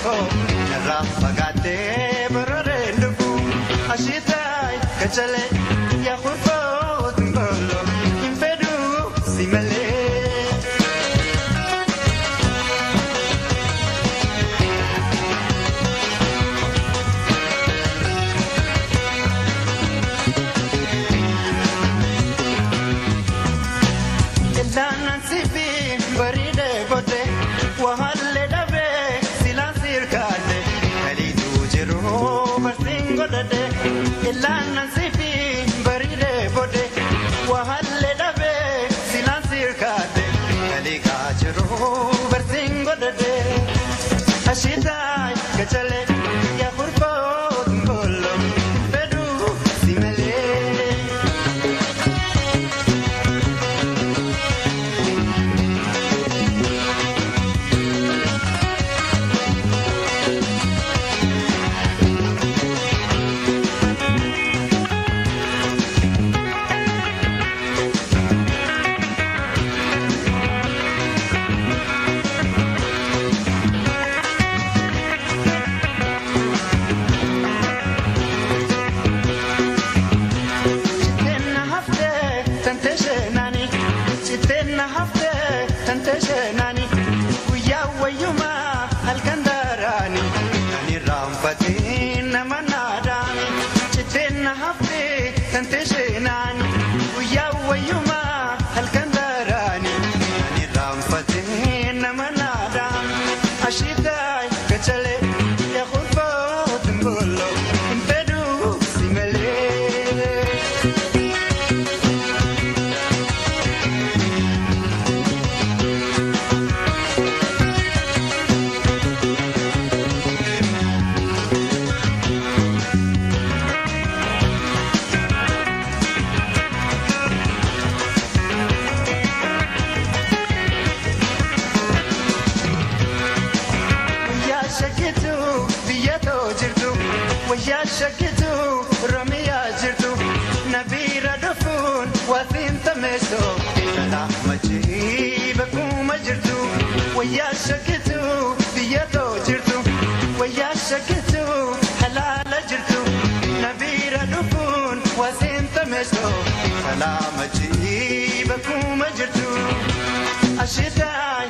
Koo narraa fagaattee barareen dhufu ashitaay kachalee yaa kurfoo tingoloo hin fedhuu si malee. Ilaanan sifi bareedee booddee wahaallee dhabee silaan sirkaadhe kaliituu jiru barsiin godhadhe. Ilaanan sifi bareedee booddee wahaallee dhabee silaan sirkaadhe kaliikaa jiru barsiin godhadhe. Ashitaay gachalee yaa furfoo ngoloo fedhuu si malee. Citeenna haftee tante sheenaani, citeenna haftee tante sheenaani, guyyaa wayyumaa halkan daaraani kan irraanfatiin nama naadaani. Citeenna haftee tante sheenaani, guyyaa wayyumaa halkan daaraani kan irraanfatiin nama naadaani. Ashitaay gachalee yaa kurfoo tingoloo hin fedhuu si malee. Wayyaa shakkitu biyya too jirtu, wayyaa shakkitu Oromiyaa jirtu, nabiira dhufuun waatiin tameessu salaama jii bakkuma jirtu. Wayyaa shakkitu biyya too jirtu, wayyaa shakkitu halaala jirtu, nabiira dhufuun waatiin tameessu salaama jii bakkuma jirtu. Ashitaay